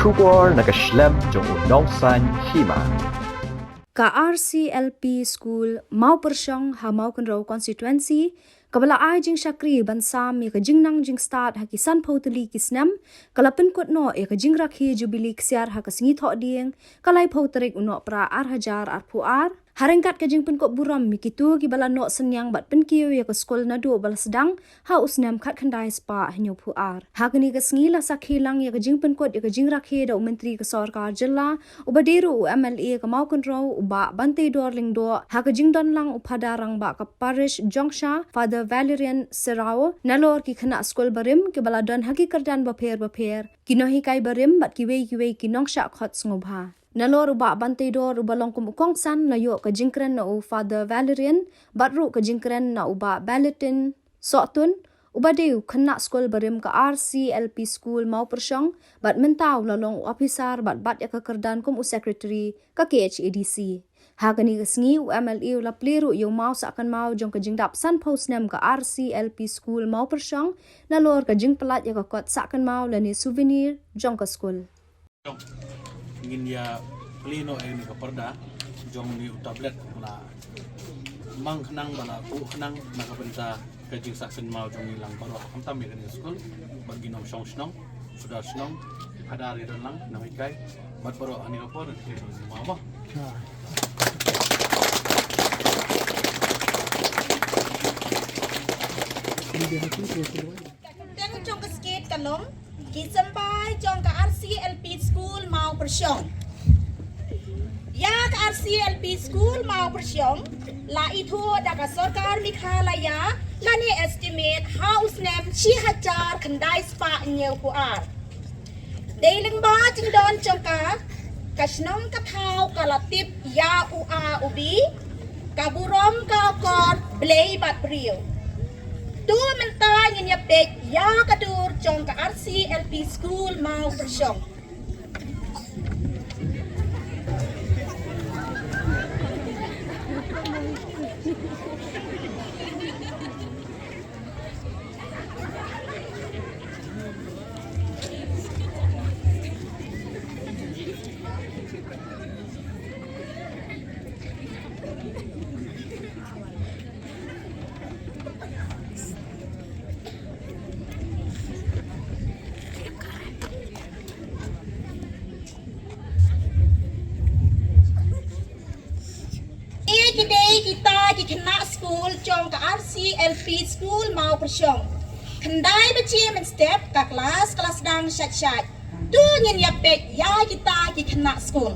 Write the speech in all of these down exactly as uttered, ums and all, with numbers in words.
Khubor na ka shlem jong u nongsaiñ hima. Ka R C L P School Mawpyrshong ha Mawkynrew Constituency, kaba la ai jingshakri ban sam ïa ka jingnang jingstad ha ki sanphew tylli ki snem, ka la pynkut noh ïa ka jingrakhe Jubilee Ksiar ha ka sngi Thohdieng, ka laiphew tarik u Nohprah ar hajar arphew ar, ha ryngkat ka jingpynkup burom ïa kito kiba la noh synñiang bad pynkiew ïa ka skul naduh ba la sdang ha u snem khatkhyndai spah hynñiewphew ar. Ha kane ka sngi la sakhi lang ïa ka jingpynkut ïa ka jingrakhe da u Myntri ka Sorkar Jylla, uba dei ruh u M L A ka Mawkynrew, u Bah Banteidor Lyngdoh, ha ka jingdon lang u Phadar Rangbah ka Parish Jongsha, Father Valerian Serao, nalor ki khynnah skul barim kiba la don ha ki kyrdan bapher bapher, ki nonghikai barim bad kiwei kiwei ki nongshah khot sngewbha. Nalor u Bah Banteidor uba long kum u kongsan la ïoh ka jingkren na u Father Valerian, bad ruh ka jingkren na u Bah Balletin Sohtun, uba dei u khynnah skul barim ka R C L P School Mawpyrshong, bad mynta u la long u ophisar bad bat ïa ka kyrdan kum u secretary ka K H A D C. Ha kane ka sngi u M L A u la plie ruh ïa u maw sahkynmaw jong ka jingdap sanphew snem ka R C L P School Mawpyrshong, nalor ka jingpyllait ïa ka kot sahkynmaw lane souvenir jong ka skul. Ngin ïa plie noh ïa kane ka parda jong une u tablet ba la mang khnang, ba la buh khnang na ka bynta ka jingsahkynmaw jong ngi lang baroh, khamtam ïa kane ka skul, bad ki nongshong shnong, sordar shnong, ki phadar ïa don lang, nonghikai, bad baroh. Ha kane ka por, ngi plie noh ïa u maw. Ka kyrteng jong ka skit ka long, Ki Symbai jong ka R C L P School Mawpyrshong. Ïa ka R C L P School Mawpyrshong la ithuh da ka Sorkar Meghalaya lane estimate ha u snem shi hajar khyndai spah hynñiewphew ar. Dei lyngba jingdon jong ka, ka shnong ka thaw ka la tip ïa u A u B, ka burom ka akor Blei bad briew. To mynta ngin ïa peit ïa ka dur jong ka R C L P School Mawpyrshong. Ki dei kita ki khynnah skul jong ka R C L P School Mawpyrshong. Khyndai baje mynstep ka klas ka la sdang shait shait. To ngin ïa peit ïa kita ki khynnah skul.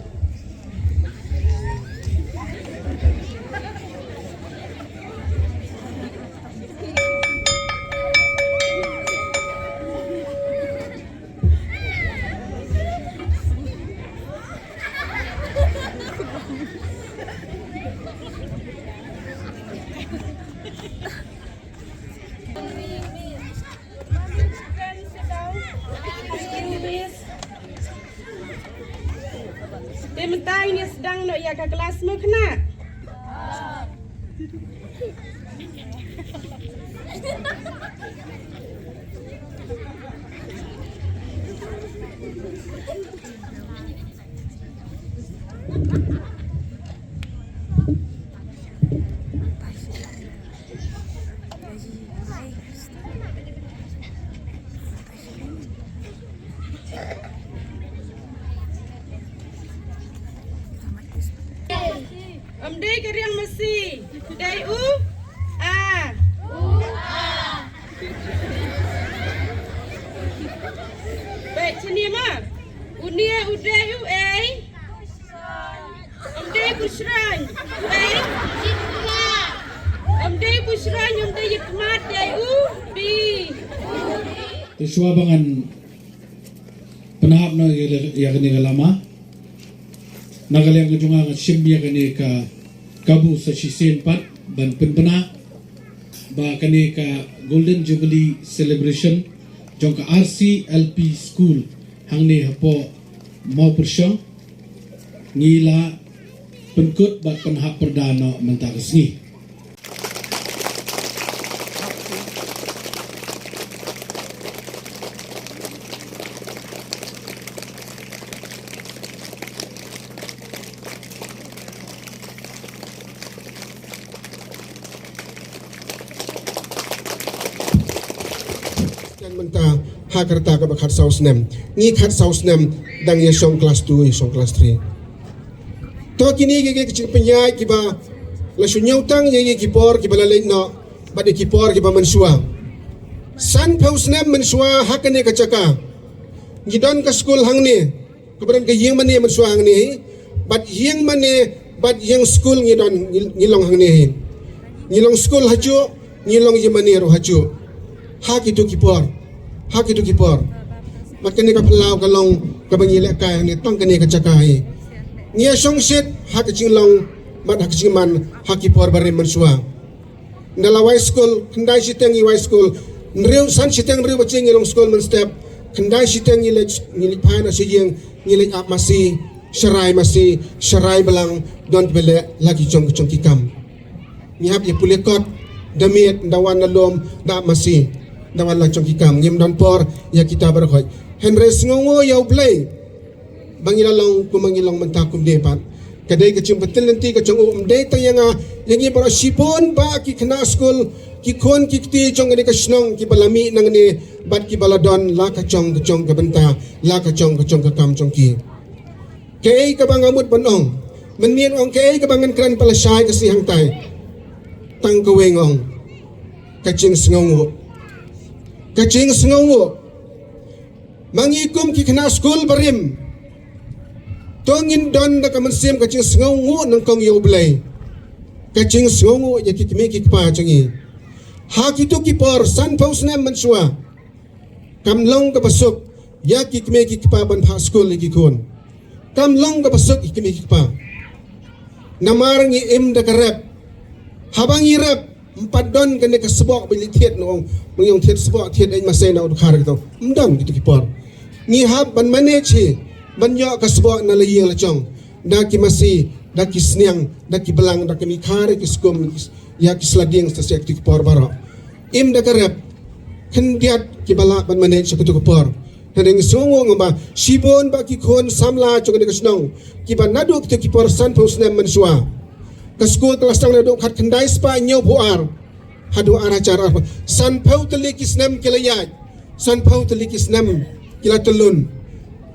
Te mynta ngin ïa sdang noh ïa ka klas mo khynnah. Ym dei ka riang masi. Dei u a. Bad shane ma. Une u dei u ei. Ym dei u shrang. Ei. Ym dei u shrang, ym dei u khmat, dei u bi. Te shuwa ba ngan pynhap noh ïa, ïa kane ka lama. Na ka liang ka jong nga, nga shim ïa kane ka kabu sa shisien pat ban pynbna ba kane ka Golden Jubilee Celebration jong ka R C L P School hangne hapoh Mawpyrshong ngi la pynkut bad pynhap pyrda noh mynta ka sngi. ka rta kaba khatsaw snem. Ngi khatsaw snem dang ïa shong klas two, ïa shong klas three. To kine ki, ki jingpynïaid kiba la shu ñiew tang ïa, ïa ki por kiba la leit noh bad ïa ki por kiba mynshuwa. Sanphew snem mynshuwa ha kane ka jaka ngi don ka skul hangne, kaba don ka ïing mane mynshuwa hangne hi, bad ïing mane bad ïing skul ngi don, ngi, ngi long hangne hi. Ngi long skul hajuh, ngi long ïing mane ruh hajuh. Ha kito ki por, ha kito ki por. Bad kane ka phyllaw ka long kaba ngi lehkai hangne tang kane ka jaka hi. Ngi ïa shong shit ha ka jinglong bad ha ka jingman ha ki por barim mynshuwa. Nda la wai skul, khyndai shiteng ngi wai skul. Hynriew, san shiteng hynriew baje ngi long skul mynstep. Khyndai shiteng ngi leit, ngi leit phai noh sha ïing, ngi leit ap masi, sharai masi, sharai blang, don kiba leh la ki jong, ki jong ki kam. Ngi hap ïa pule kot, da miet, da wan da lum, da ap masi, da wan la jong ki kam. Ngim don por ïa kita baroh khoit. Hynrei sngewnguh ïa U Blei ba ngi la long kumba ngi long mynta kumne pat. Ka dei ka jingpyntip lynti ka jong u, ym dei tang ïa nga, ïa ngi baroh, shibun bah ki khynnah skul, ki khun ki kti jong kane ka shnong kiba la mih nangne bad kiba la don la ka jong ka jong ka bynta, la ka jong ka jong ka kam jong ki. Kaei kaba nga mut ban ong mynmiet, ong kaei kaba ngan kren pat lashai ka sngi hangtai. Tang kawei nga ong, ka jingsngewnguh. Ka jingsngewnguh. Ma ngi kum ki khynnah skul barim, to ngin don da ka mynsiem ka jingsngewnguh nyngkong ïa U Blei, ka jingsngewnguh ïa ki kmie ki kpa jong ngi. Ha kito ki por sanphew snem mynshuwa, kam long kaba suk ïa ki kmie ki kpa ban phah skul ïa ki khun. Kam long kaba suk ïa ki kmie ki kpa. Namar ngi im da ka rep. Haba ngi rep, ym pat don kane ka sboh ba ngi thied, nong, ba ngi ong thied sboh, thied eit masi na u dkhar kito. Ym don kito ki por. Ngi hap ban manage hi, ban ïoh ka sboh na la ïing la jong, da ki masi, da ki sniang, da ki blang, da ki mihkhar, ki skum, ïa ki sla dieng, sa sek kito ki por baroh. Im da ka rep. Khyndiat kiba lah ban manage ha kito ki por. Hynrei nga sngewnguh nga ba shibun bah ki khun samla jong kane ka shnong kiba naduh kito ki por sanphew snem mynshuwa, ka skul ka la sdang naduh khatkhyndai spah hynñiewphew ar haduh ar hajar arphew. Sanphew tylli ki snem ki la ïaid. Sanphew tylli ki snem ki la tyllun.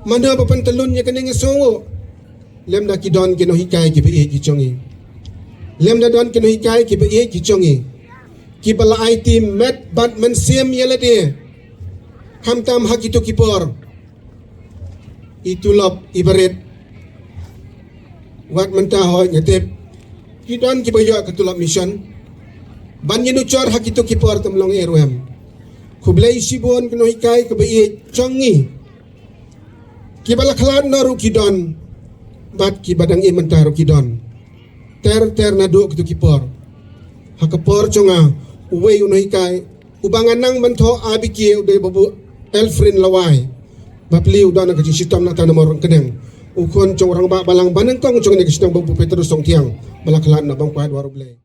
Mano ba pyntyllun ïa kane? Nga sngewnguh lymda ki don ki nonghikai kiba ïeit ki jong ngi. Lymda don ki nonghikai kiba ïeit ki jong ngi, kiba la aiti met bad mynsiem ïa lade. Khamtam ha kito ki por, i tulop i barit, wat mynta hoi nga tip ki don kiba ïoh ka tulop mission. Ban ïanujor ha kito ki por tam long ei ruh em. Khublei shibun ki nonghikai kiba ïeit jong ngi, kiba la khlad noh ruh ki don, bad kiba dang im mynta ruh ki don. Ter ter naduh kito ki por. Ha ka por jong nga, uwei u nonghikai uba nga nang ban thoh A B K u dei Babu Elfrin Lawai. Bapli u don ha ka jingshitom nangta na Mawryngkneng. U khun jong u rangbah balang banyngkong jong kane ka shnong Babu Petrus Songthiang, ba la khlad noh, bam kwah ïa U Blei.